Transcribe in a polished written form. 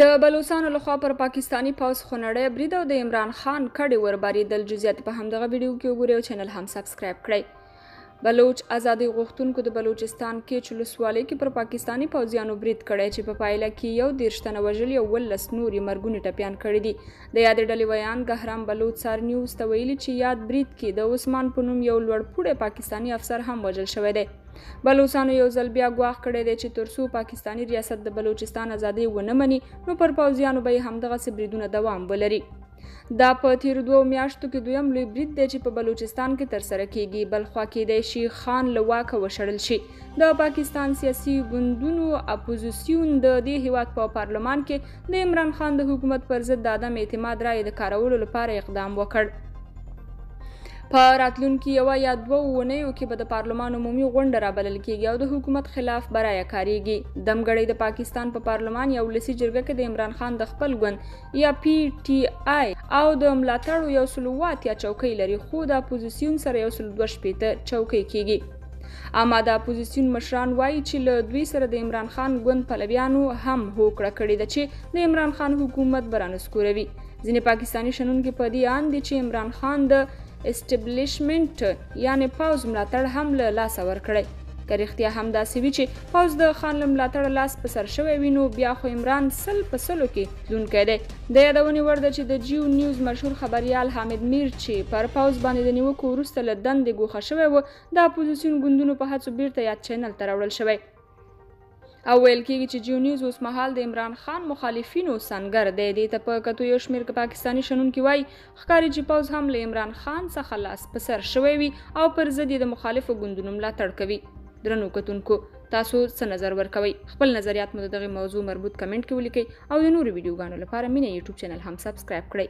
د بلوڅانو لخوا پر پاکستاني پوځ خونړی برید او د عمران خان کډې وربارېدل. جزئیات په همدغه ویډیو کې وګورئ او چینل هم سبسکرایب کړئ. بلوچ ازادي غوښتونکو د بلوچستان کیچ ولسوالۍ کې پر پاکستاني پوځیانو برید کړی چې په پایله کې 31 تنه وژلي او 17 نور یې مرګوني ټپیان کړي دي. د یادې ډلې ویاند ګهرام بلوچ څار نیوز ته ویلي چې یاد برید کې د عثمان په نوم یو لوړپوړی پاکستاني افسر هم وژل شوی دی. بلوڅانو یو ځل بیا ګواښ کړی دی چې تر څو پاکستاني ریاست د بلوچستان ازادۍ ونه مني، نو پر پوځیانو به یې همدغسې بریدونه دوام ولري. دا په تیرو 2 میاشتو کې دویم لوی برید دی چې په بلوچستان کې ترسره کیږي. بلخوا کیدای شي خان له واکه وشړل شي. د پاکستان سیاسي ګوندونو اپوزیسیون د دې هیواد په پارلمان کې د عمران خان د حکومت پر ضد د عدم اعتماد رایې د کارولو لپاره اقدام وکړ. په راتلونکي 1 یا 2 اونیو کې به د پارلمان عمومي غونډه رابلل کیږي او د حکومت خلاف به رایه کاریږي. دمګړۍ د پاکستان په پارلمان یا ولسي جرګه کې د عمران خان د خپل ګوند یا پي ټي آی او د ملاتړو 180 چوکۍ لري، خو د اپوزیسیون سره 162 چوکۍ کیږي. اما د اپوزیسیون مشران وایي چې له دوی سره د عمران خان ګوند پلویانو هم هوکړه کړې ده چې د عمران خان حکومت به رانسکوروي. ځینې پاکستاني شنونکي په دې اند دي چې عمران خان د اسټبلیشمنټ یعنې پوځ ملاتړ هم له لاسه ورکړی. که رښتیا هم داسې وي چې پوځ د خان له ملاتړه لاس په سر شوی وي، نو بیا خو عمران 100 په 100 کې تلونکی دی. د یادونې وړ ده چې د جیو نیوز مشهور خبریال حامد میر چې پر پوځ باندې د نیوکو وروسته له دندې ګوښه شوی و، د اپوزیسیون ګوندونو په هڅو بیرته یاد چینل ته راوړل شوی او ویل کیږي چې جیو نیوز اوس مهال د عمران خان مخالفینو سنګر دی. دې ته په کتو یو شمېر پاکستاني شنونکي وایي ښکاري چې پوځ هم له عمران خان څخه لاس په سر شوی وي او پر ضد یې د مخالفو ګوندونو ملاتړ کوي. درنو کتونکو، تاسو څه نظر ورکوئ؟ خپل نظریات مو د دغې موضوع مربوط کمنټ کې ولیکئ او د نورو ویډیوګانو لپاره مینه یوټیوب چینل هم سبسکرایب کړئ.